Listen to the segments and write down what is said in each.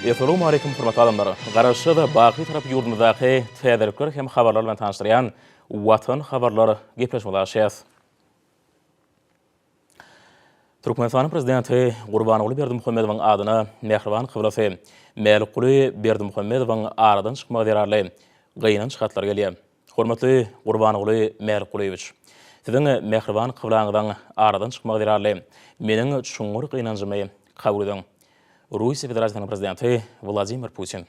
Essalawmaleýkum hormatly adamlar! Garaşsyz, baky Bitarap ýurdumyzdaky täzelikler hem habarlar bilen tanyşdyrýan Watan habarlar gepleşigimize başlaýas. Türkmenistanyň Prezidenti Gurbanguly Berdimuhamedowyň adyna mähriban kyblasy Mälikguly Berdimuhamedowyň aradan çykmagy zerarly gynanç hatlary gelýär. Hormatly Gurbanguly Mälikgulyýewiç! Siziň mähriban kyblaňyzyň aradan çykmagy zerarly meniň çuňňur gynanjymy kabul ediň. Russiýa Federasiýasynyň Prezidenti Wladimir Putin.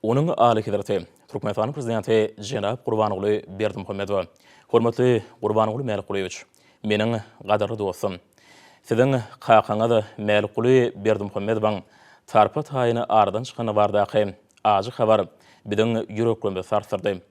Onuň Alyhezreti, Türkmenistanyň Prezidenti jenap Gurbanguly Berdimuhamedowa. Hormatly Gurbanguly Mälikgulyýewiç! Meniň gadyrly dostum! Siziň kakaňyz Mälikguly Berdimuhamedowyň tarpa-taýyn aradan çykany baradaky ajy habar biziň ýüreklerimizi sarsdyrdy.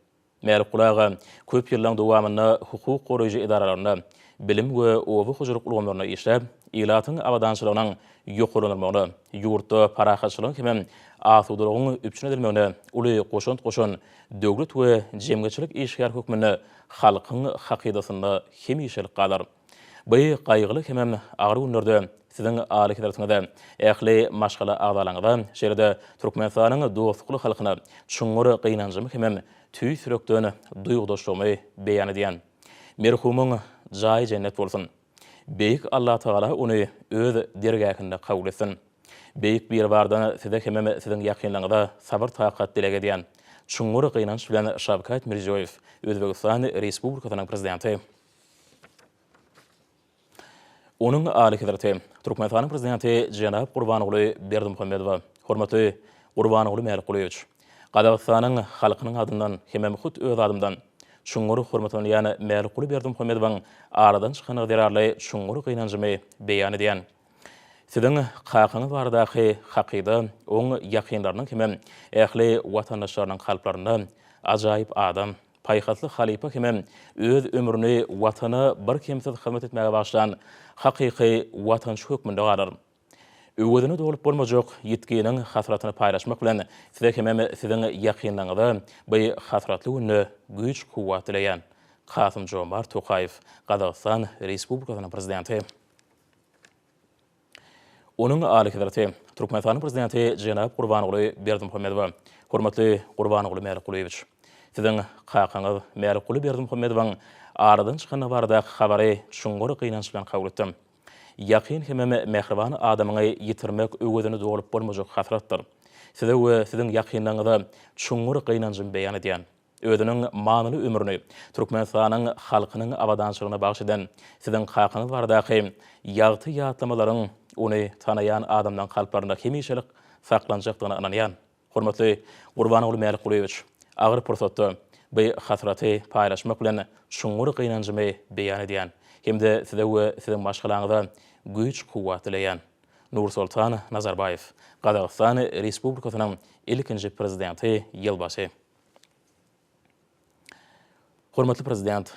Mälikguly aga köp ýyllaryň dowamynda hukuk goraýjy edaralarynda, bilim we oba hojalyk ulgamlarynda işläp, ilatyň abadançylygynyň ýokarlandyrylmagyna, ýurtda parahatçylygyň hemem asudalygyň üpjün edilmegine uly goşant goşan döwlet we jemgyýetçilik işgäri hökmünde halkyň hakydasynda hemişelik galar. Bu gaýgyly hemem agyr günlerde Siziň Alyhezretiňize, ähli maşgala agzalaryňyza, şeýle-de Türkmenistanyň dostlukly halkyna çuňňur gynanjymy hemem tüýs ýürekden duýgudaşlygymy beýan edýän. Merhumyň jaýy jennet bolsun! Beýik Allatagala ony Öz dergähinde kabul etsin! Beýik Biribardan Size hemem Siziň ýakynlaryňyza sabyr-takat dileg edýän. Çuňňur gynanç bilen Şawkat Mirziýoýew, Özbegistan Respublikasynyň Prezidenti. Onuň Alyhezreti, Türkmenistanyň Prezidenti jenap Gurbanguly Berdimuhamedowa, Hormatly Gurbanguly Mälikgulyýewiç! Gazagystanyň halkynyň adyndan hemem hut öz adymdan, çuňňur hormatlanylýan Mälikguly Berdimuhamedowyň aradan çykanlygy zerarly çuňňur gynanjymy beýan edýän. Siziň kakaňyz baradaky hakyda oň ýakynlarynyň hemem ähli watandaşlarynyň kalplarynda ajaýyp adam, paýhasly halypa hemem öz ömrüni Watana birkemsiz hyzmat etmäge bagyşlan hakyky watançy hökmünde galar. Öwezini dolup bolmajak ýitginiň hasratyny paýlaşmak bilen size hemem siziň ýakynlaryňyza bu hasratly günde güýç-kuwwat dileýän. Kasym-Jomart Tokaýew, Gazagystan Respublikasynyň Prezidenti. Onuň Alyhezreti, Türkmenistanyň Prezidenti jenap Gurbanguly Berdimuhamedowa, Hormatly Gurbanguly Mälikgulyýewiç! Siziň kakaňyz Mälikguly Berdimuhamedowyň aradan çykandygy baradaky habary çuňňur gynanç bilen kabul etdim. Ýakyn hemem mähriban adamyňy ýitirmek öwezini dolup bolmajak hasratdyr. Size we siziň ýakynlaryňyza çuňňur gynanjymy beýan edýän. Özüniň manyly ömrüni Türkmenistanyň halkynyň abadançylygyna bagyş eden siziň kakaňyz baradaky ýagty ýatlamalaryň ony tanaýan adamlaryň kalplarynda hemişelik saklanjakdygyna ynanýan. Hormatly Gurbanguly Mälikgulyýewiç, agyr pursatda bu hasraty paýlaşmak bilen çuňňur gynanjymy beýan edýän hem-de size we siziň maşgalaňyza güýç-kuwwat dileýän. Nursoltan Nazarbaýew, Gazagystan Respublikasynyň ilkinji Prezidenti, Ýylbaşy. Hormatly Prezident,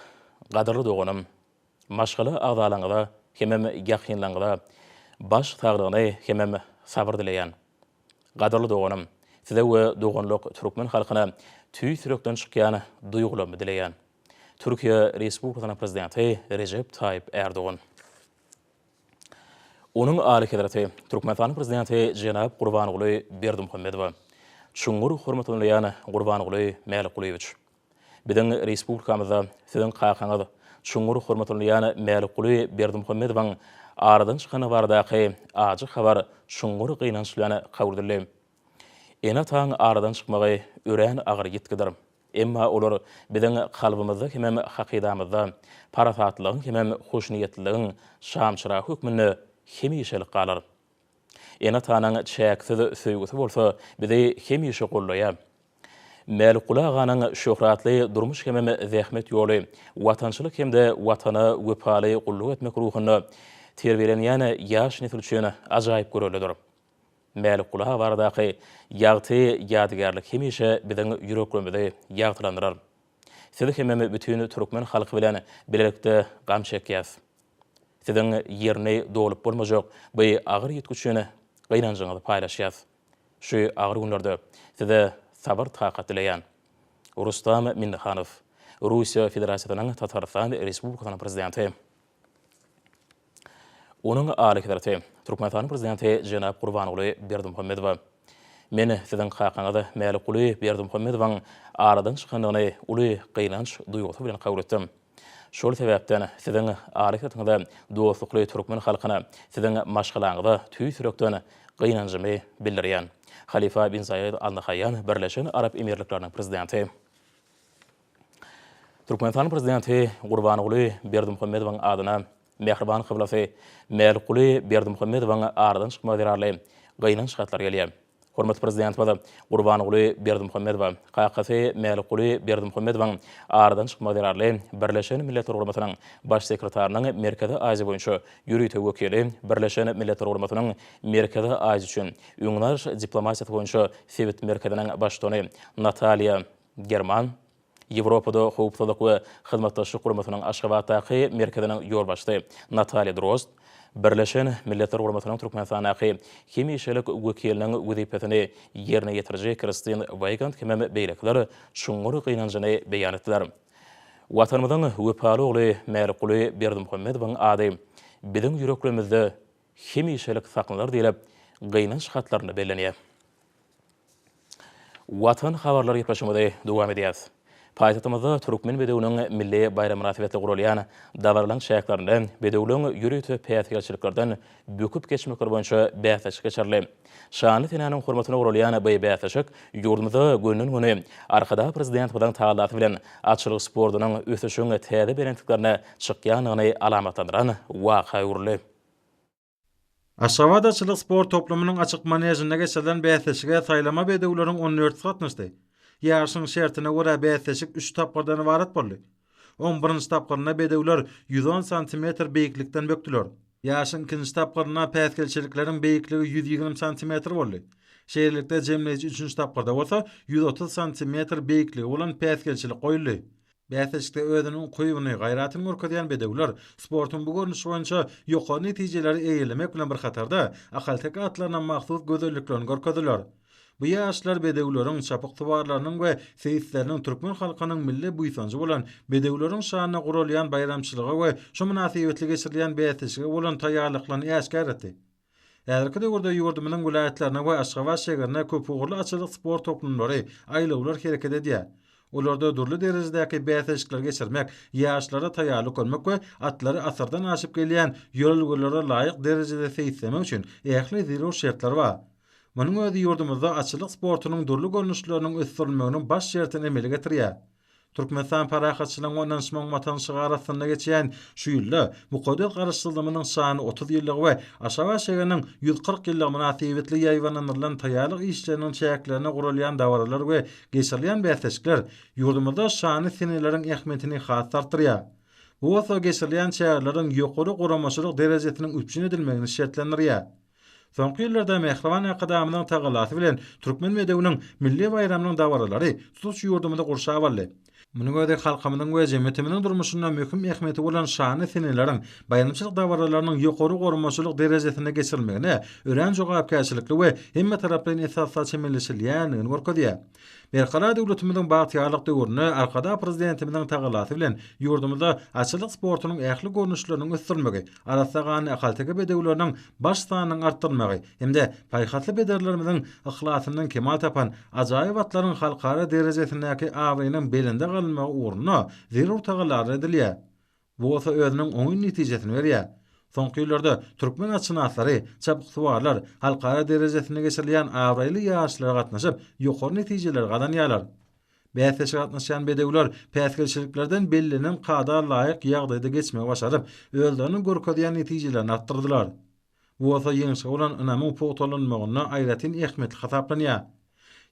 gadyrly doganym, maşgala agzalaryňyza hemem ýakynlaryňyza baş saglygyny hemem sabyr dileýän. Gadyrly doganym, size we doganlyk türkmen halkyna tüýs ýürekden çykýan duýgularymy dileýän. Türkiýe Respublikasynyň Prezidenti Rejep Taýyp Ärdogan. Onuň Alyhezreti, Türkmenistanyň Prezidenti jenap Gurbanguly Berdimuhamedowa. Çuňňur hormatlanylýan Gurbanguly Mälikgulyýewiç! Biziň respublikamyzda Siziň kakaňyz, çuňňur hormatlanylýan Mälikguly Berdimuhamedowyň aradan çykany baradaky ajy habar çuňňur gynanç bilen kabul edildi. Ene-ataň aradan çykmagy örän agyr ýitgidir. Emma olar biziň kalbymyzda hemem hakydamyzda parasatlylygyň hemem hoşniýetliligiň şamçyragy hökmünde hemişelik galar. Ene-atanyň çäksiz söýgüsi bolsa bizi hemişe goldaýar. Mälikguly aganyň şöhratly durmuş hemem zähmet ýoly watançylyk hem-de Watana wepaly gulluk etmek ruhunda terbiýelenýän ýaş nesil üçin ajaýyp göreldedir. Mälikguly aga baradaky ýagty ýadygärlik hemişe biziň ýüreklerimizi ýagtylandyrar. Siz hemem bütin türkmen halky bilen bilelikde gam çekýäs. Siziň ýerini dolup bolmajak bu agyr ýitgi üçin gynanjyňyzy paýlaşýas. Şu agyr günlerde size sabyr-takat dileýän. Rustam Minnihanow, Russiýa Federasiýasynyň Tatarystan Respublikasynyň Prezidenti. Onuň Alyhezreti, Türkmenistanyň Prezidenti jenap Gurbanguly Berdimuhamedowa, Men siziň kakaňyz Mälikguly Berdimuhamedowyň aradan çykandygyny uly gynanç duýgusy bilen kabul etdim. Şol sebäpden siziň Alyhezretiňize, dostlukly türkmen halkyna, siziň maşgalaňyza tüýs ýürekden gynanjymy bildirýän. Halifa bin Zaýed Al Nahaýýan, Birleşen Arap Emirlikleriniň Prezidenti. Türkmenistanyň Prezidenti Gurbanguly Berdimuhamedowyň adyna mähriban kyblasy Mälikguly Berdimuhamedowyň aradan çykmagy zerarly gynanç hatlary gelýär. Hormatly Prezidentimiz Gurbanguly Berdimuhamedowa kakasy Mälikguly Berdimuhamedowyň aradan çykmagy zerarly Birleşen Milletler Guramasynyň Baş sekretarynyň Merkezi Aziýa boýunça ýörite wekili, Birleşen Milletler Guramasynyň Merkezi Aziýa üçin öňüni alyş diplomatiýasy boýunça sebit merkeziniň baştutany Nataliýa German, Ýewropada Howpsuzlyk we Hyzmatdaşlyk Guramasynyň Aşgabatdaky merkeziniň ýolbaşçysy Nataliýa Drozd, Birleşen Milletler Guramasynyň Türkmenistandaky hemişelik wekiliniň wezipesini ýerine ýetiriji Kristin Weýgand hemem beýlekiler çuňňur gynanjyny beýan etdiler. Watanymyzyň wepaly ogly Mälikguly Berdimuhamedowyň ady biziň ýüreklerimizde hemişelik saklanar diýlip, gynanç hatlarynda bellenýär. Watan habarlary gepleşigimizi dowam edýäris. Paýtagtymyzda Türkmen bedewiniň milli baýramy mynasybetli guralýan dabaralaryň çäklerinde bedewleň ýörite päsgelçiliklerden böküp geçmekleri boýunça bäsleşik geçirildi. Şanly senäniň hormatyna guralýan bu bäsleşik ýurdumyzda gönden-göni Arkadag Prezidentimiziň tagallasy bilen atçylyk sportunyň ösüşiň täze belentliklerine çykýandygyny alamatlandyran waka öwrüldi. Aşgabat atçylyk sport toplumynyň açyk manežinde geçirilen bäsleşige saýlama bedewleriň on dörtüsi gatnaşdy. Ýaryşyň şertine görä bäsleşik üç tapgyrdan ybarat boldy. Oň birinji tapgyrynda bedewler 110 santimetr beýiklikden bökdüler. Ýaryşyň ikinji tapgyrynda päsgelçilikleriň beýikligi 120 santimetr boldy. Şeýlelikde jemleýji üçünji tapgyrda bolsa 130 santimetr beýikligi bolan päsgelçilik goýuldy. Bäsleşikde özüniň ukybyny, gaýratyny görkezýän bedewler sportuň bu görnüşi boýunça ýokary netijeleri eýelemek bilen bir hatarda, ahalteke atlaryna mahsus gözelliklerini görkezdiler. Bu ýaryşlar bedewleriň, çapyksuwarlarynyň we seýisleriniň türkmen halkynyň milli buýsanjy bolan bedewleriň şanyna guralýan baýramçylyga we şu mynasybetli geçirilýän bäsleşige bolan taýýarlyklaryny äşgär etdi. Häzirki döwürde ýurdumyzyň welaýatlarynda we Aşgabat şägerinde köpugurly atçylyk sport toplumlary, aýlawlar hereket edýär. Olarda dürli derejedäki bäsleşikleri geçirmek, ýaşlara taýýarlyk görmek we atlary asyrdan aşyp gelýän ýörelgelere laýyk derejede seýislemek üçin ähli zerur şertler bar. Munuň özi ýurdumyzda atçylyk sportunyň dürli görnüşleriniň ösdürilmeginiň baş şertini emele getirýär. Türkmenistan parahatçylygyň we ynanyşmagyň Watany şygary astynda geçýän şu ýylda mukaddes Garaşsyzlygymyzyň şanly 30 ýyllygy we Aşgabat şäheriniň 140 ýyllygy mynasybetli ýaýbaňlandyrylan taýýarlyk işleriniň çäklerinde guralýan dabaralar we geçirilýän bäsleşikler ýurdumyzda şanly seneleriň ähmiýetini has-da artdyrýar. Bu bolsa geçirilýän çäreleriň ýokary guramaçylyk derejesiniň üpjün edilmegini şertlendirýär. Soňky ýyllarda mähriban Arkadagymyzyň tagallasy bilen Türkmen bedewiniň milli baýramynyň dabaralary tutuş ýurdumyzy gurşap aldy. Munuň özi halkymyzyň we jemgyýetimiziň durmuşynda möhüm ähmiýeti bolan şanly seneleriň, baýramçylyk dabaralarynyň ýokary guramaçylyk derejesinde geçirilmegine örän jogapkärçilikli we hemmetaraplaýyn esasda çemeleşilýändigini görkezýär. Berkarar döwletimiziň bagtyýarlyk döwründe Arkadag Prezidentimiziň tagallasy bilen ýurdumyzda atçylyk sportunyň ähli görnüşleriniň ösdürilmegi, arassa ganly ahalteke bedewleriniň baş sanynyň artdyrylmagy hem-de paýhasly pederlerimiziň yhlasyndan kemal tapan ajaýyp atlaryň halkara derejesindäki abraýynyň belende galynmagy ugrunda zerur tagallalar edilýär. Bu bolsa özüniň oňyn netijesini berýär. Soňky ýyllarda türkmen atşynaslary, çapyksuwarlar halkara derejesinde geçirilýän abraýly ýaryşlara gatnaşyp, ýokary netijeleri gazanýarlar. Bäsleşige gatnaşýan bedewler päsgelçiliklerden bellenen kada laýyk ýagdaýda geçmegi başaryp, özleriniň görkezýän netijelerini artdyrdylar. Bu bolsa ýeňşe bolan ynamyň pugtalanmagynda aýratyn ähmiýetli hasaplanýar.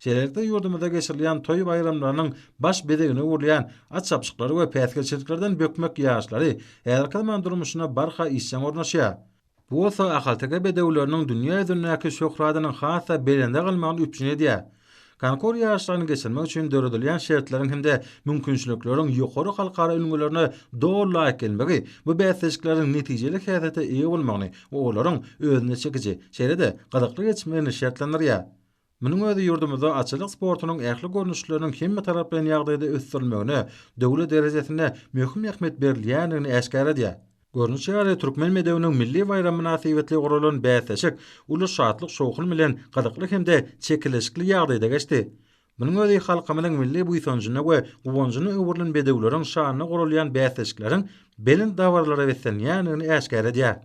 Şeýlelikde, ýurdumyzda geçirilýän toý-baýramlarynyň baş bezegine öwrülýän at çapyşyklary we päsgelçiliklerden bökmek ýaryşlary häzirki zaman durmuşyna barha işjeň ornaşýar. Bu bolsa ahalteke bedewleriniň dünýä ýüzündäki şöhratynyň has-da belende galmagyny üpjün edýär. Konkur ýaryşlaryny geçirmek üçin döredilýän şertleriň hem-de mümkinçilikleriň ýokary halkara ülňülerine doly laýyk gelmegi bu bäsleşikleriň netijeli häsiýete eýe bolmagyny we olaryň özüne çekiji, şeýle-de gyzykly geçmegini şertlendirýär. Munuň özi ýurdumyzda atçylyk sportunyň ähli görnüşleriniň hemmetaraplaýyn ýagdaýda ösdürilmegine döwlet derejesinde möhüm ähmiýet berilýändigini äşgär edýär. Görnüşi ýaly, Türkmen bedewiniň milli baýramy mynasybetli guralan bäsleşik uly şatlyk-şowhun bilen gyzykly hem-de çekeleşikli ýagdaýda geçdi. Munuň özi halkymyzyň milli buýsanjyna we guwanjyna öwrülen bedewleriň şanyna guralýan bäsleşikleriň belent dabaralara beslenýändigini äşgär edýär.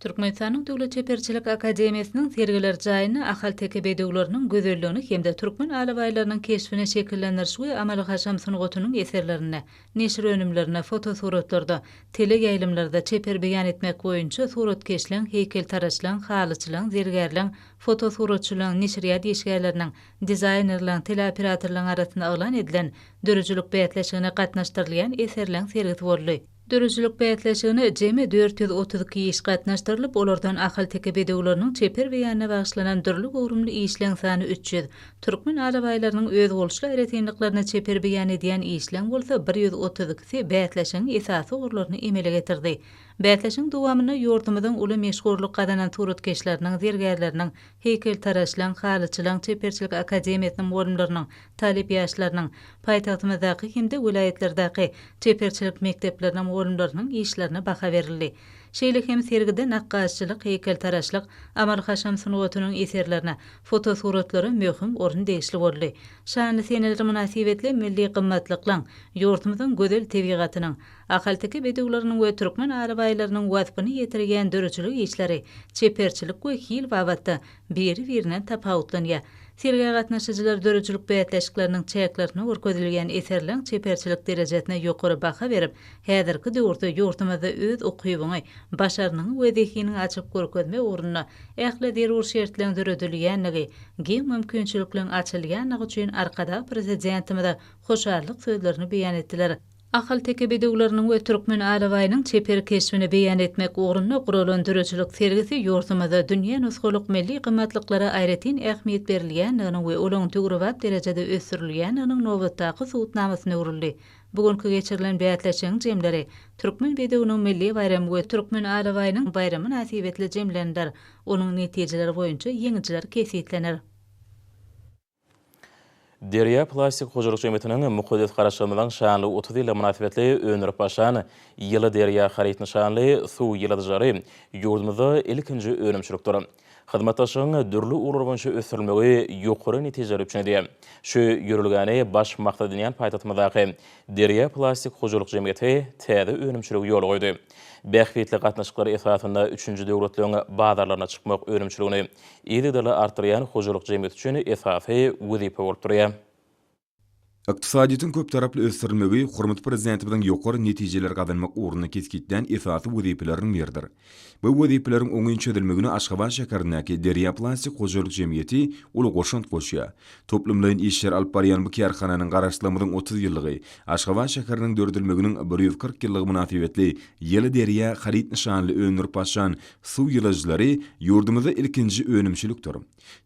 Türkmenistanyň Döwlet çeperçilik akademiýasynyň sergiler jaýynda ahalteke bedewleriniň gözelligini hem-de türkmen alabaýlarynyň keşbini şekillendiriş we amaly-haşam sungatynyň eserlerinde, neşir önümlerinde, fotosuratlarda, teleýaýlymlarda çeper beýan etmek boýunça suratkeşleň, heýkeltaraşlaň, halyçylaň, zergärleň, fotosuratçylaryň, neşirýat işgärleriniň, dizaýnerleriň, teleoperatorlaryň arasynda yglan edilen döredijilik bäsleşigine gatnaşdyrylýan eserleň sergisi boldy. Döredijilik bäsleşigine jemi 432 iş gatnaşdyrylyp, olardan ahalteke bedewleriniň çeper beýanyna bagyşlanan dürli göwrümli işleň sany 300, türkmen alabaýlarynyň özboluşly aýratynlyklaryny çeper beýan edýän işleň bolsa bir 132-si bäsleşigiň esasy ugurlaryny emele getirdi. Bäsleşigiň dowamynda ýurdumyzyň uly meşhurlyk gazanan suratkeşleriniň, zergärleriniň, heýkeltaraşlaryň, halyçylaryň, çeperçilik akademiýasynyň mugallymlarynyň, talyp ýaşlarynyň, paýtagtymyzdaky hem-de welaýatlardaky çeperçilik mekdepleriniň mugallymlarynyň işlerine baha berildi. Şeýle hem sergide nakgaşçylyk, heýkeltaraşlyk, amaly-haşam sungatynyň eserlerine, fotosuratlara möhüm orun degişli boldy. Şanly seneler mynasybetli milli gymmatlyklaryň, ýurdumyzyň gözel tebigatynyň, Ahalteke bedewleriniň we türkmen alabaýlarynyň waspyny ýetirýän döredijilik işleri çeperçilik we hil babatda biri-birinden tapawutlanýar. Sergä gatnaşyjylar döredijilik bäsleşikleriniň çäklerinde görkezilýän eserleň çeperçilik derejesine ýokary baha berip, häzirki döwürde ýurdumyzda öz ukybyňy, başarnygyňy we zehiniňi açyp görkezmek ugrunda ähli zerur şertleň döredilýändigi, giň mümkinçilikleň açylýandygy üçin Arkadag Prezidentimize hoşallyk sözlerini beýan etdiler. Ahalteke bedewleriniň we türkmen alabaýynyň çeper keşbini beýan etmek ugrunda guralan döredijilik sergisi ýurdumyzda dünýä nusgalyk milli gymmatlyklara aýratyn ähmiýet berilýändiginiň we olaryň döwrebap derejede ösdürilýändiginiň nobatdaky subutnamasyna öwrüldi. Bu günki geçirilen bäsleşigiň jemleri Türkmen bedewiniň milli baýramy we Türkmen alabaýynyň baýramy mynasybetli jemleniler. Onuň netijeleri boýunça ýeňijiler kesgitlener. Derýa plastik hojalyk jemgyýetiniň mukaddes Garaşsyzlygymyzyň şanly 30 ýyllygy mynasybetli öndürip başlan Ýyly derýa haryt nyşanly suw ýyladyjylary ýurdumyzda ilkinji önümçilikdir. Hyzmatdaşlygyň dürli ugurlar boýunça ösdürilmegi ýokary netijeleri üpjün edýär. Şu ýörelgäni baş maksat edinýän paýtagtymyzdaky Derýa plastik hojalyk jemgyýeti täze önümçiligi ýola goýdy. Bähbitli gatnaşyklar esasynda üçünji döwletleriň bazarlaryna çykmak önümçiligini yzygiderli artdyrýan hojalyk jemgyýeti üçin esasy wezipe bolup durýar. Ykdysadyýetiň köptaraply ösdürilmegi hormatly Prezidentimiziň ýokary netijeleri gazanmak ugrunda kesgitlän esasy wezipeleriniň biridir. Bu wezipeleriň oňyn çözülmegine Aşgabat şäherindäki Derýa plastik hojalyk jemgyýeti uly goşant goşýar. Toplumlaýyn işleri alyp barýan bu kärhananyň Garaşsyzlygymyzyň 30 ýyllygy, Aşgabat şäheriniň döredilmeginiň 140 ýyllygy mynasybetli Ýyly derýa haryt nyşanly öndürip başlan Suw ýyladyjylary ýurdumyzda ilkinji önümçilikdir.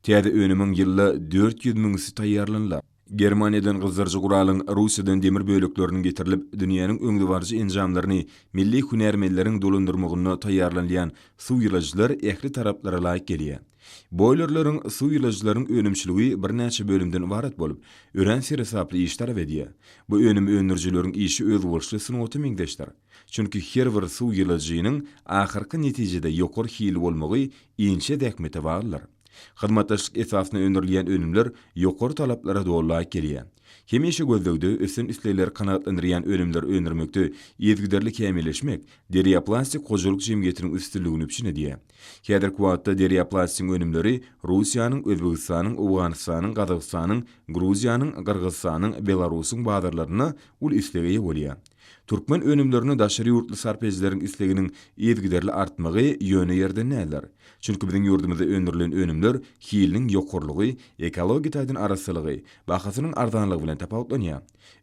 Täze önümiň ýylda 400 müňüsi taýýarlanylar. Germaniýadan gyzdyryjy guralyň, Russiýadan demir bölekleriniň getirilip, dünýäniň öňdebaryjy enjamlaryny milli hünärmenleriň dolandyrmagynda taýýarlanylýan suw ýyladyjylar ähli talaplara laýyk gelýär. Boýlerleriň, suw ýyladyjylaryň önümçiligi birnäçe bölümden ybarat bolup, örän seresaply iş talap edýär. Bu önüm öndürijileriň işi özboluşly sungata meňzeşdir. Çünki her bir suw ýyladyjynyň ahyrky netijede ýokary hilli bolmagy inçe zähmete baglydyr. Hyzmatdaşlyk esasynda öndürilýän önümler ýokary talaplara doly laýyk gelýär. Hemişe gözlegde, ösen islegleri kanagatlandyrýan önümleri öndürmekde yzygiderli kämilleşmek Derýaplastik hojalyk jemgyýetiniň üstünligini üpjün edýär. Häzirki wagtda Derýaplastigiň önümleri Russiýanyň, Özbegistanyň, Owganystanyň, Gazagystanyň, Gruziýanyň, Gyrgyzystanyň, Belarusyň bazarlarynda uly islege eýe bolýar. Türkmen önümlerine daşary ýurtly sarp edijileriň isleginiň yzygiderli artmagy ýöne ýerden däldir. Çünki biziň ýurdumyzda öndürilen önümler hiliniň ýokarylygy, ekologiýa taýdan arassalygy, bahasynyň arzanlygy bilen tapawutlanýar.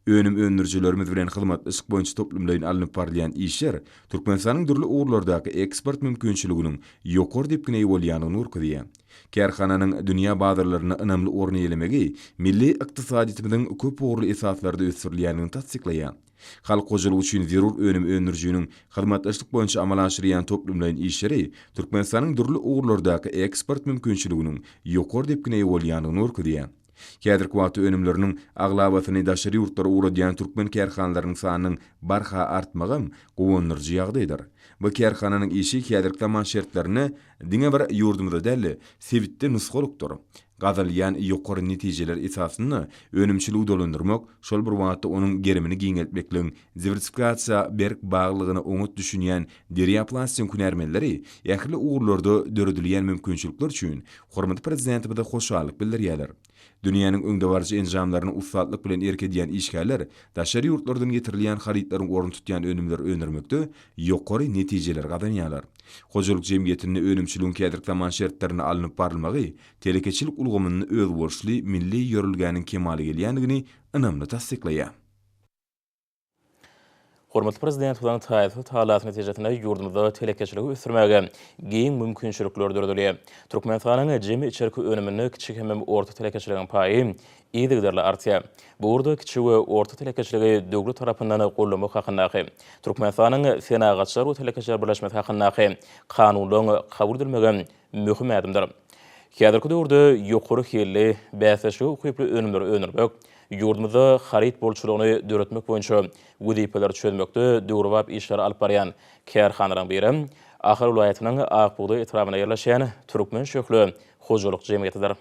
Önüm öndürijilerimiz bilen hyzmatdaşlyk boýunça toplumlaýyn alnyp barylýan işler Türkmenistanyň dürli ugurlardaky eksport mümkinçiliginiň ýokary depgine eýe bolýandygyny görkezýär. Kärhananyň dünýä bazarlarynda ynamly orun eýelemegi milli ykdysadyýetimiziň köp ugurly esaslarda ösdürilýändigini tassyklaýar. Halk hojalygy üçin zerur önüm öndürijiniň hyzmatdaşlyk boýunça amala aşyrýan toplumlaýyn işleri Türkmenistanyň dürli ugurlardaky eksport mümkinçiliginiň ýokary depgine eýe bolýandygyny görkezýär. Häzirki wagtda önümleriniň aglabasyny daşary ýurtlara ugradýan türkmen kärhanalarynyň sanynyň barha artmagam guwandyryjy ýagdaýdyr. Bu kärhananyň işi häzirki zaman şertlerinde diňe bir ýurdumyzda däl-de, sebitde nusgalykdyr. Gazanylýan ýokary netijeler esasynda önümçiligi dolandyrmak, şol bir wagtda onuň gerimini giňeltmekligiň diwersifikasiýa berk baglylygyna oňat düşünýän Derýaplastyň hünärmenleri ähli ugurlarda döredilýän mümkinçilikler üçin hormatly Prezidentimize hoşallyk bildirýärler. Dünýäniň öňdebaryjy enjamlaryna ussatlyk bilen erk edýän işgärler daşary ýurtlardan getirilýän harytlaryň ornuny tutýan önümleri öndürmekde ýokary netijeleri gazanýarlar. Hojalyk jemgyýetinde önümçiligiň häzirki zaman şertlerinde alnyp barylmagy telekeçilik ulgamynda özboluşly milli ýörelgäniň kemala gelýändigini ynamly tassyklaýar. Hormatly Prezidentimiziň taýsyz tagallasy netijesinde ýurdumyzda telekeçiligi ösdürmäge giň mümkinçilikler döredilýär. Türkmenistanyň jemi içerki önüminde kiçi hemem orta telekeçiligiň paýy yzygiderli artýar. Bu ugurda kiçi we orta telekeçiligi döwlet tarapyndan goldamak hakyndaky Türkmenistanyň Senagatçylar we telekeçiler birleşmesi hakyndaky Kanunlaryň kabul edilmegi möhüm ädimdir. Häzirki döwürde ýokary hilli, bäsdeşlige ukyply önümleri öndürmek, ýurdumyzda haryt bolçulygyny döretmek boýunça wezipeleri çözmekde döwrebap işleri alyp barýan kärhanalaryň biri Ahal welaýatynyň Ak bugdaý etrabynda ýerleşýän Türkmen şöhle hojalyk jemgyýetidir.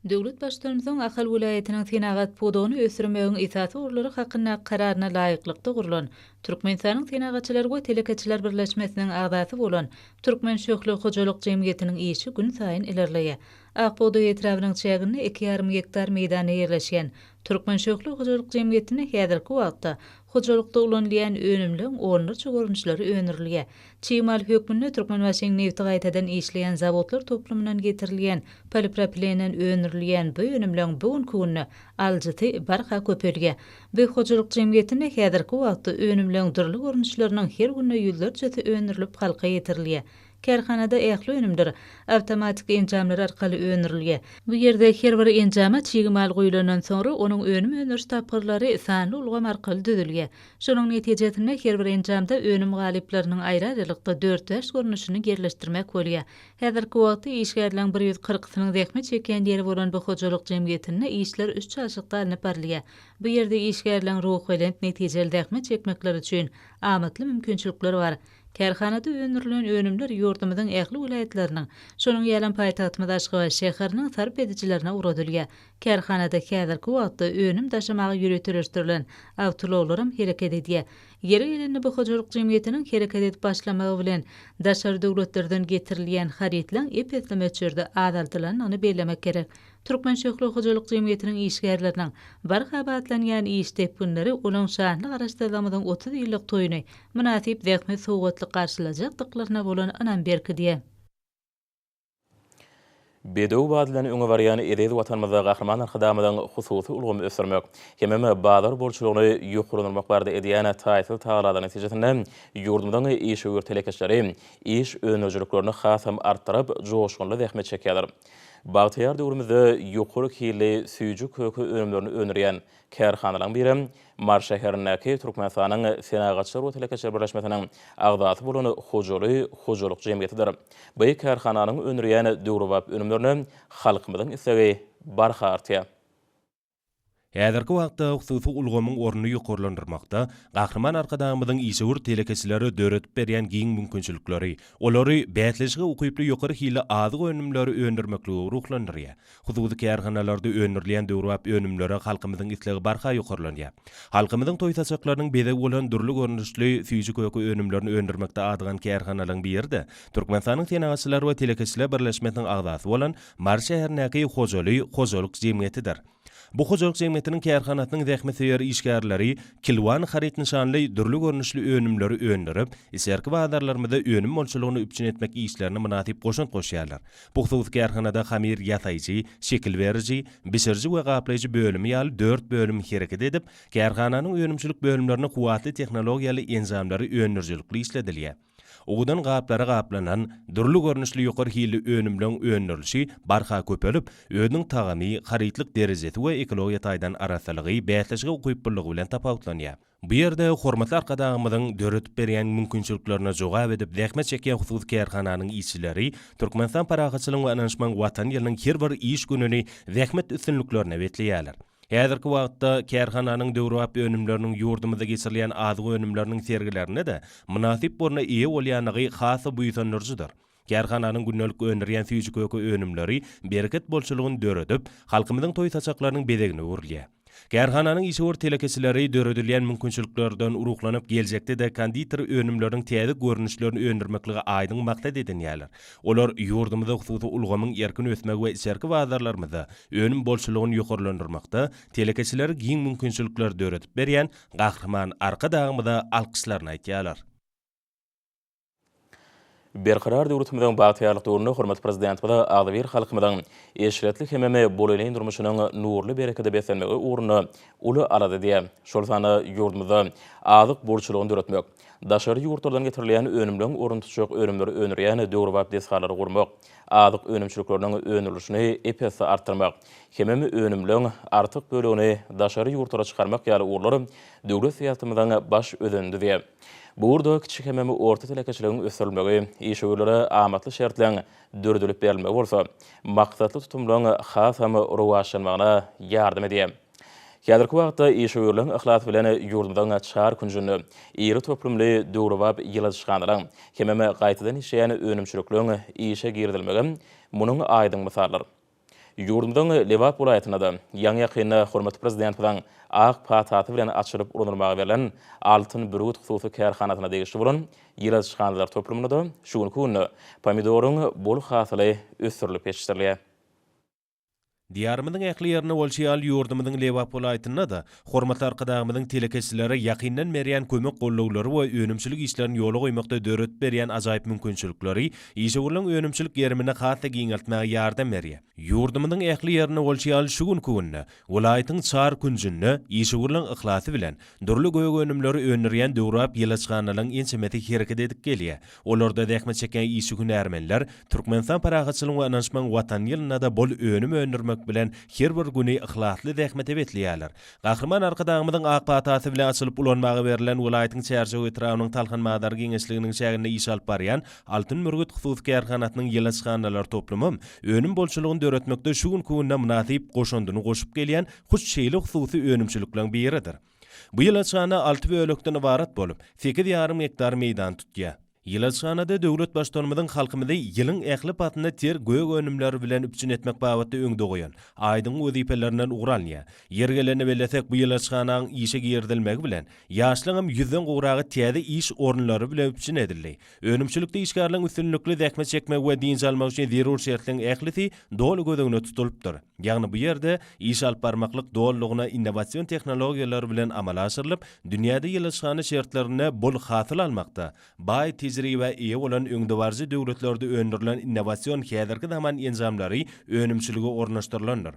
Döwlet Baştutanymyzyň Ahal welaýatynyň senagat pudagyny ösdürmegiň esasy ugurlary hakyndaky Kararyna laýyklykda gurlan Türkmenistanyň Senagatçylar we telekeçiler birleşmesiniň agzasy bolan Türkmen şöhle hojalyk jemgyýetiniň işi günsaýyn ilerleýär. Ak bugdaý etrabynyň çäginde iki ýarym gektar meýdanda ýerleşýän Türkmen şöhle hojalyk jemgyýetinde häzirki wagtda hojalykda ulanylýan önümleň onlarça görnüşleri öndürilýär. Çig mal hökmünde Türkmenbaşyň nebti gaýtadan işleýän zawodlar toplumyndan getirilýän polipropilenden öndürilýän bu önümleň bu günki günde alyjysy barha köpelýär. Bu hojalyk jemgyýetinde häzirki wagtda önümleň dürli görnüşleriniň her günde ýüzlerçesi öndürilip halka ýetirilýär. Kärhanada ähli önümler awtomatik enjamlar arkaly öndürilýär. Bu ýerde her bir enjama çig mal guýlandan soňra onuň önüm öndüriş tapgyrlary sanly ulgam arkaly düzülýär. Şonuň netijesinde her bir enjamda önüm galyplarynyň aýry-aýrylykda dört-bäş görnüşini ýerleşdirmek bolýar. Häzirki wagtda işgärleriň bir ýüz kyrkysynyň zähmet çekýän ýeri bolan bu hojalyk jemgyýetinde işler üç çalşykda alnyp barylýar. Bu ýerde işgärleriň ruhubelent, netijeli zähmet çekmekleri üçin amatly mümkinçilikler bar. Kärhanada öndürilen önümler ýurdumyzyň ähli welaýatlarynyň, şonuň ýalam paýtagtymyz Aşgabat şäheriniň sarp edijilerine ugradylýar. Kärhanada häzirki wagtda önüm daşamaga ýöriteleşdirilen awtoulaglaram hereket edýär. Ýeri gelende bu hojalyk jemgyýetiniň hereket edip başlamagy bilen daşary döwletlerden getirilýän harytlaň ep-esli möçberde azaldylandygyny bellemek gerek. Türkmen şöhle hojalyk jemgyýetiniň işgärleriniň barha batlanýan iş depginleri olaň şanly Garaşsyzlygymyzyň 30 ýyllyk toýuny mynasyp zähmet sowgatly garşylajakdyklaryna bolan ynam berkidýär. Bedew bady bilen öňe barýan eziz Watanymyzda Gahryman Arkadagymyzyň hususy ulgamy ösdürmek hemem bazar bolçulygyny ýokarlandyrmak barada edýän taýsyz tagallalary netijesinde ýurdumyzyň işewür telekeçileri iş öndürijiliklerini hasam artdyryp, joşgunly zähmet çekýärler. Bagtyýar döwrümizde ýokary hilli süýji-köke önümlerini öndürýän kärhanalaryň biri Mary şäherindäki Türkmenistanyň Senagatçylar we telekeçiler birleşmesiniň agzasy bolan Hojaly hojalyk jemgyýetidir. Bu kärhananyň öndürýän döwrebap önümlerine halkymyzyň islegi barha artýar. Häzirki wagtda hususy ulgamyň ornuny ýokarlandyrmakda Gahryman Arkadagymyzyň işewür telekeçilere döredip berýän giň mümkinçilikleri, olary bäsleşige ukyply ýokary hilli azyk önümleri öndürmeklige ruhlandyrýar. Hususy kärhanalarda öndürilýän döwrebap önümlere halkymyzyň islegi barha ýokarlanýar. Halkymyzyň toý saçaklarynyň bezegi bolan dürli görnüşli süýji-köke önümlerini öndürmekde adygan kärhanalaryň biri-de Türkmenistanyň Senagatçylar we telekeçiler birleşmesiniň agzasy bolan Mary şäherindäki Hojaly hojalyk jemgyýetidir. Bu hojalyk jemgyýetiniň kärhanasynyň zähmetsöýer işgärleri Kilwan haryt nyşanly dürli görnüşli önümleri öndürip, içerki bazarlarymyzda önüm bolçulygyny üpjün etmek işlerine mynasyp goşant goşýarlar. Bu hususy kärhanada hamyr ýasaýjy, şekil beriji, bişiriji we gaplaýjy bölümi ýaly dört bölüm hereket edip, kärhananyň önümçilik bölümlerinde kuwwatly tehnologiýaly enjamlary öndürijilikli işledilýär. Owadan gaplara gaplanan, dürli görnüşli ýokary hilli önümleň öndürilişi barha köpelip, özüniň tagamy, harytlyk derejesi we ekologiýa taýdan arassalygy, bäsleşige ukyplylygy bilen tapawutlanýar. Bu ýerde hormatly Arkadagymyzyň döredip berýän mümkinçiliklerine jogap edip zähmet çekýän hususy kärhananyň işçileri Türkmenistan parahatçylygyň we ynanyşmagyň Watany ýylynyň her bir iş gününi zähmet üstünliklerine besleýärler. Häzirki wagtda kärhananyň döwrebap önümleriniň ýurdumyzda geçirilýän azyk önümleriniň sergilerinde-de mynasyp orna eýe bolýandygy has-da buýsandyryjydyr. Kärhananyň gündelik öndürýän süýji-köke önümleri bereket bolçulygyny döredip, halkymyzyň toý saçaklarynyň bezegine öwrülýär. Kärhananyň işewür telekeçileri döredilýän mümkinçiliklerden ruhlanyp, geljekde-de konditer önümleriniň täze görnüşlerini öndürmekligi aýdyň maksat edinýärler. Olar ýurdumyzda hususy ulgamyň erkin ösmegi we içerki bazarlarymyzda önüm bolçulygyny ýokarlandyrmakda telekeçilere giň mümkinçilikleri döredip berýän Gahryman Arkadagymyza alkyşlaryny aýtýarlar. Berkarar döwletimiziň bagtyýarlyk döwründe hormatly Prezidentimiz agzybir halkymyzyň eşretli hemem bolelin durmuşynyň nurly berekede beslenmegi ugrunda uly alada edýär. Şol sanda ýurdumyzda azyk bolçulygyny döretmek, daşary ýurtlardan getirilýän önümleň ornuny tutjak önümleri öndürýän döwrebap desgalary gurmak, azyk önümçilikleriniň öndürilişini ep-esli artdyrmak hemem önümleň artyk bölegini daşary ýurtlara çykarmak ýaly ugurlar döwlet syýasatymyzyň baş özenini düzýär. Bu ugurda kiçi hemem orta telekeçiligiň ösdürilmegi, işewürlere amatly şertleň döredilip berilmegi bolsa, maksatly tutumlaryň hasam rowaçlanmagyna ýardam edýär. Häzirki wagtda işewürligiň yhlasy bilen ýurdumyzyň çar künjünde iri toplumly döwrebap ýyladyşhanalaryň hemem gaýtadan işleýän önümçilikleriň işe girizilmegi munuň aýdyň mysalydyr. Ýurdumyzyň Lebap welaýatynda-da ýaňy-ýakynda hormatly Prezidentimiziň ak patasy bilen açylyp ulanylmaga berlen Altyn bürgüt hususy kärhanasyna degişli bolan ýyladyşhanalar toplumynda-da şu günki günde pomidoryň bol hasyly ösdürilip ýetişdirilýär. Diýarymyzyň ähli ýerinde bolşy ýaly, ýurdumyzyň Lebap welaýatynda-da hormatly Arkadagymyzyň telekeçilere ýakyndan berýän kömek-gollawlary we önümçilik işlerini ýola goýmakda döredip berýän ajaýyp mümkinçilikleri işewürligiň önümçilik gerimini has-da giňeltmäge ýardam berýär. Ýurdumyzyň ähli ýerinde bolşy ýaly, şu günki günde welaýatyň çar künjünde işewürligiň yhlasy bilen dürli gök önümleri öndürýän döwrebap ýylaçhanalaryň ençemesi hereket edip gelýär. Olarda zähmet çekýän işçi-hünärmenler Türkmenistan parahatçylygyň we ynanyşmagyň Watany ýylynda-da bol önüm öndürmek bilen her bir güni yhlasly zähmete besleýärler. Gahryman Arkadagymyzyň ak patasy bilen açylyp ulanmaga berlen welaýatyň Çärjew etrabynyň Talhan bazar geňeşliginiň çäginde iş alyp barýan Altyn bürgüt hususy kärhanasynyň ýylaçhanalar toplumam önüm bolçulygyny döretmekde şu günki günde mynasyp goşandyny goşup gelýän hut şeýle hususy önümçilikleriň biridir. Bu ýylaçhana alty bölekden ybarat bolup, sekiz ýarym gektar meýdany tutýar. Ýylaçhanada döwlet Baştutanymyzyň halkymyzy ýylyň ähli paslynda ter gök önümleri bilen üpjün etmek babatda öňde goýan aýdyň wezipelerinden ugur alynýar. Ýeri gelende bellesek, bu ýylaçhanaň işe girizilmegi bilen, ýaşlaryňam ýüzden gowragy täze iş orunlary bilen üpjün edildi. Önümçilikde işgärleriň üstünlikli zähmet çekmegi we dynç almagy üçin zerur şertleriň ählisi doly göz öňünde tutulypdyr. Ýagny bu ýerde iş alyp barmaklyk dolulygyna innowasion tehnologiýalar bilen amala aşyrylyp, dünýäde ýylaçhana şertlerinde bol hasyl almakda baý tejribä eýe bolan öňdebaryjy döwletlerde öndürilen innowasion häzirki zaman enjamlary önümçilige ornaşdyrylandyr.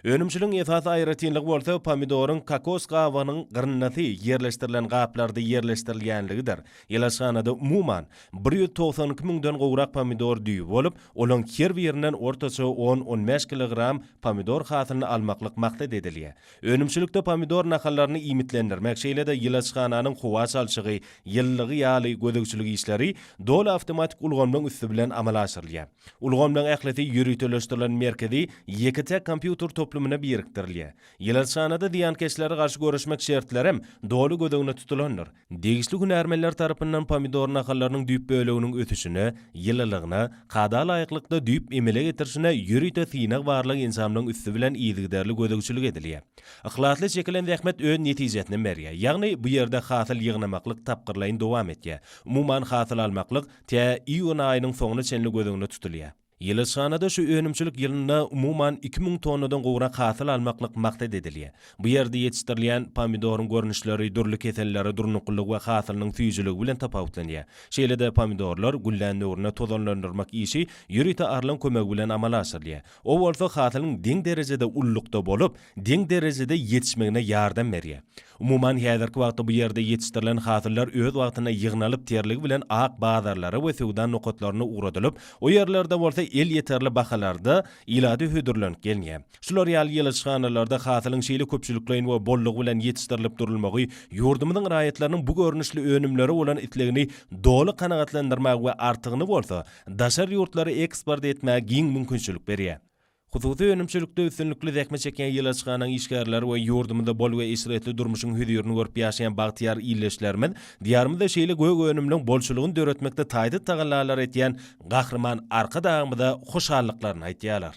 Önümçiligiň esasy aýratynlygy bolsa pomidoryň kokos gabygynyň gyryndysy ýerleşdirilen gaplarda ýerleşdirilýänligidir. Ýylaçhanada umuman, 192 müňden gowrak pomidor düýbi bolup, olaň her birinden ortaça on-on bäş kilogram pomidor hasylyny almaklyk maksat edilýär. Önümçilikde pomidor nahallaryny iýmitlendirmek, şeýle-de ýylaçhananyň howa çalşygy, ýylylygy ýaly gözegçilik işleri doly awtomatik ulgamlaryň üsti bilen amala aşyrylýar. Ulgamlaryň ählisi ýöriteleşdirilen merkezi ýeke-täk kompýuter toplumyna birikdirilýär. Ýylaçhanada zyýankeşlere garşy göreşmek şertlerem doly göz öňünde tutulandyr. Degişli hünärmenler tarapyndan pomidor nahallarynyň düýp böleginiň ösüşine, ýylylygyna, kada laýyklykda düýp emele getirişine ýörite synag-barlag enjamlaryň üsti bilen yzygiderli gözegçilik edilýär. Yhlasly çekilen zähmet öz netijesini berýär, ýagny bu ýerde hasyl ýygnamaklyk tapgyrlaýyn dowam etýär. Umuman hasyl almaklyk tä iýun aýynyň soňuna çenli göz öňünde tutulýar. Ýyladyşhanada şu önümçilik ýylynda umuman 2000 tonnadan gowrak hasyl almaklyk maksat edilýär. Bu ýerde ýetişdirilýän pomidoryň görnüşleri dürli kesellere durnuklylygy we hasylynyň süýjüligi bilen tapawutlanýar. Şeýle-de pomidorlar güllän döwründe tozanlandyrmak işi ýörite arlaň kömegi bilen amala aşyrylýar. O bolsa hasylyň deň derejede ululykda bolup, deň derejede ýetişmegine ýardam berýär. Umuman, häzirki wagtda bu ýerde ýetişdirilen hasyllar öz wagtynda ýygnalyp, terligi bilen ak bazarlara we söwda nokatlaryna ugradylyp, o ýerlerde bolsa elýeterli bahalarda ilata hödürlenip gelinýär. Şular ýaly ýyladyşhanalarda hasylyň şeýle köpçülikleýin we bollugy bilen ýetişdirilip durulmagy ýurdumyzyň raýatlarynyň bu görnüşli önümlere bolan islegini doly kanagatlandyrmaga we artygyny bolsa daşary ýurtlara eksport etmäge giň mümkinçilik berýär. Hususy önümçilikde üstünlikli zähmet çekýän ýyladyşhanaň işgärleri we ýurdumyzda bol we eşretli durmuşyň hözirini görüp ýaşaýan bagtyýar ildeşlerimiz Diýarymyzda şeýle gök önümleň bolçulygyny döretmekde taýsyz tagallalary etýän Gahryman Arkadagymyza hoşallyklaryny aýdýarlar.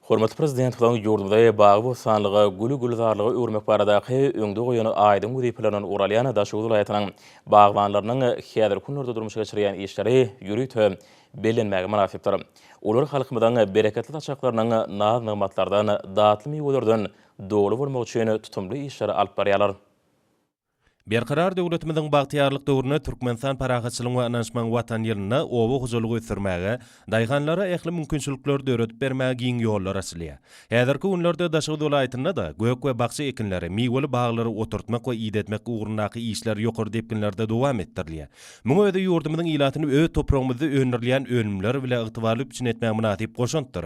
Hormatly Prezidentimiziň ýurdumyzy bagy-bossanlyga, güli-gülzarlyga öwürmek baradaky öňde goýan aýdyň wezipelerinden ugur alýan Daşoguz welaýatynyň bagbanlarynyň häzirki günlerde durmuşa geçirýän işleri ýörite bellenmäge mynasypdyr. Olar halkymyzyň bereketli saçaklarynyň naz-nygmatlardan, datly miwelerden doly bolmagy üçin tutumly işleri alyp barýarlar. Berkarar döwletimiziň bagtyýarlyk döwründe Türkmenistan parahatçylygyň we ynanyşmagyň Watany ýylynda oba hojalygy ösdürmäge, daýhanlara ähli mümkinçilikleri döredip bermäge giň ýollar açylýar. Häzirki günlerde Daşoguz welaýatynda-da gök we bakja ekinleri, miweli baglary oturtmak we idetmek ugrundaky işler ýokary depginlerde dowam etdirilýär. Muň özi ýurdumyzyň ilatyny öz topragymyzda öndürilýän önümler bile ygtybarly üpjün etmäge mynasyp goşantdyr.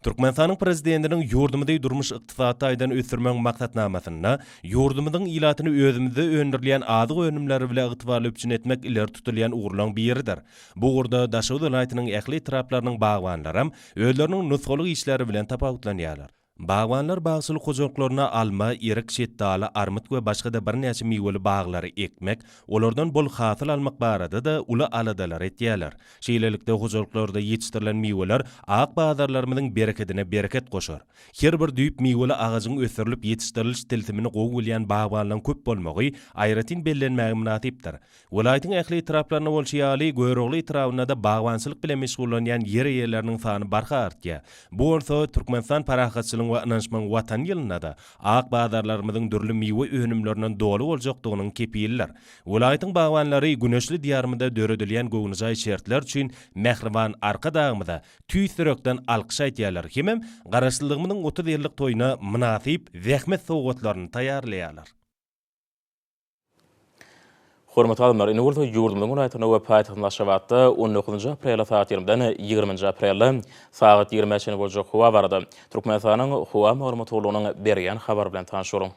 Türkmenistanyň Prezidentiniň ýurdumyzy durmuş-ykdysady taýdan ösdürmegiň maksatnamasynda ýurdumyzyň ilatyny özümizde öndürilýän azyk önümleri bile ygtybarly üpjün etmek ileri tutulýan ugurlaryň biridir. Bu ugurda Daşoguz welaýatynyň ähli etraplarynyň bagbanlaram özleriniň nusgalyk işleri bilen tapawutlanýarlar. Bagbanlar bagçylyk hojalyklarynda alma, erik, şetdaly, armyt we başga-da birnäçe miweli baglary ekmek, olardan bol hasyl almak barada-da uly aladalar etýärler. Şeýlelikde, hojalyklarda ýetişdirilen miweler ak bazarlarymyzyň berekedine bereket goşar. Her bir düýp miweli agajyň ösdürilip ýetişdiriliş tilsimini gowy bilýän bagbanlaryň köp bolmagy aýratyn bellenmäge mynasypdyr. Welaýatyň ähli etraplarynda bolşy ýaly, Görogly etrabynda-da bagbançylyk bilen meşgullanýan ýer eýeleriniň sany barha artýar. Bu bolsa Türkmenistan parahatçylygyň we ynanyşmagyň Watany ýylynda-da ak bazarlarymyzyň dürli miwe önümlerinden doly boljakdygynyň kepilidir. Welaýatyň bagbanlary güneşli Diýarymyzda döredilýän göwnejaý şertler üçin mähriban Arkadagymyza tüýs ýürekden alkyş aýdýarlar hemem Garaşsyzlygymyzyň 30 ýyllyk toýuna mynasyp zähmet sowgatlaryny taýýarlaýarlar. Hormatly alymlar, indi bolsa ýurdumyzyň welaýatlarynda we paýtagtymyz Aşgabatda on dokuzynjy aprelde sagat ýigrimiden ýigriminji aprelde sagat ýigrimä çenli boljak howa barada Türkmenistanyň Howa maglumat gullugynyň berýän habary bilen tanyş boluň.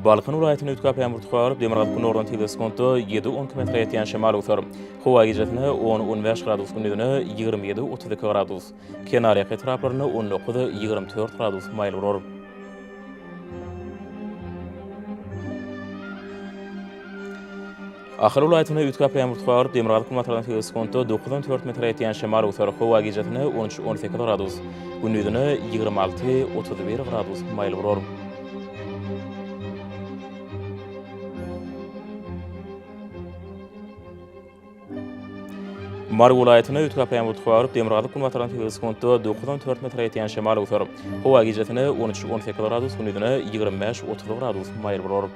Balkan welaýatynda üýtgäp ýagmyr turar, demirgazyk-günordan tizligi sekuntda ýedi-on iki metre ýetýän şemal öwser. Howa gijesine on-on bäş gradus, gündizine 27-32 gradus. Kenarýaka etraplarynda 19-24 gradus maýyl bolar. Ahal welaýatynda üýtgäp ýagmyr turar, demirgazyk-günbatardan tizligi sekuntda 9-14 metre ýetýän şemal öwser. Howa gijesine 13-18 gradus, gündizine 26-31 gradus maýyl bolar. Mary welaýatynda üýtgäp ýagmyr turar, demirgazyk-günbatardan tizligi sekuntda 9-14 metre ýetýän şemal öwser. Howa gijesine 13-18 gradus, gündizine 25-30 gradus maýyl bolar.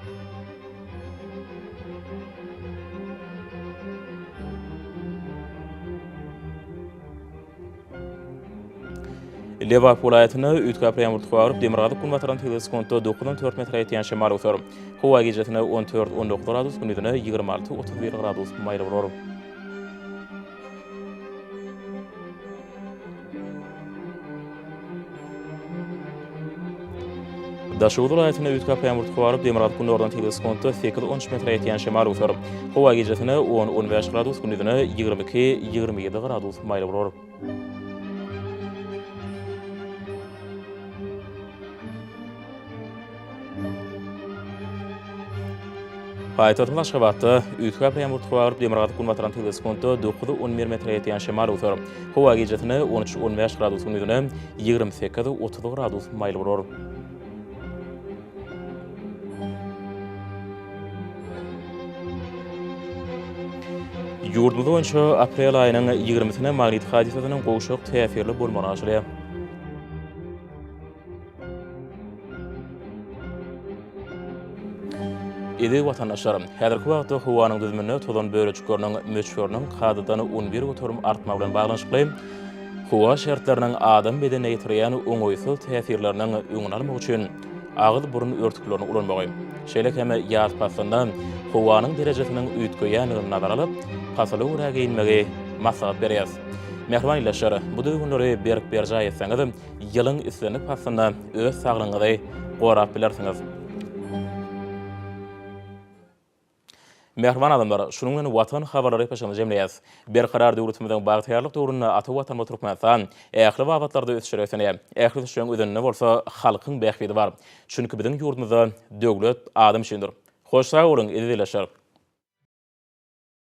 Lebap welaýatynda üýtgäp ýagmyr turar, demirgazyk-günbatardan tizligi sekuntda 9-14 metre ýetýän şemal öwser. Howa gijesine 14-19 gradus, gündizine 26-31 gradus maýyl bolar. Daşoguz welaýatynda üýtgäp ýagmyr tutup, demirgazyk-günordan tizligi sekuntda sekiz-on üç metre ýetýän şemal öwser. Howa gijesine on-on bäş gradus, gündizine 22-27 gradus maýyl bolar. Paýtagtymyz Aşgabatda üýtgäp ýagmyr howa bolup, demirgazyk-günbatardan tizligi sekuntda dokuz-on bir metre ýetýän şemal öwser. Howa gijesine on üç-on bäş gradus, gündizine 28-30 gradus maýyl bolar. Ýurdumyz boýunça aprel aýynyň ýigrimisine magnit hadysasynyň gowşak täsirli bolmagyna garaşylýar. Eziz watandaşlar, häzirki wagtda howanyň düzüminde tozan bölejikleriniň möçberiniň kadadan 11% artmagy bilen baglanyşykly howa şertleriniň adam bedenine ýetirýän oňaýsyz täsirleriniň öňüni almak üçin agyz-burun örtüklerini ulanmagy, şeýle hem ýaz paslynda howanyň derejesiniň üýtgeýändigini nazara alyp, pasyla görä geýinmegi maslahat berýäris. Mähriban ildeşler, bu düzgünleri berk berjaý etseňiz, ýylyň islendik paslynda öz saglygyňyzy gorap bilersiňiz. Mähriban adamlar, şunuň bilen Watan habarlary gepleşigimizi jemleýäris. Berkarar döwletimiziň bagtyýarlyk döwründe ata Watanymyz Türkmenistan ähli babatlarda ösüşlere ösenýär. Ähli ösüşleriň özeninde bolsa halkyň bähbidi bar. Çünki biziň ýurdumyzda döwlet adam üçindir. Hoş sag boluň, eziz ildeşler!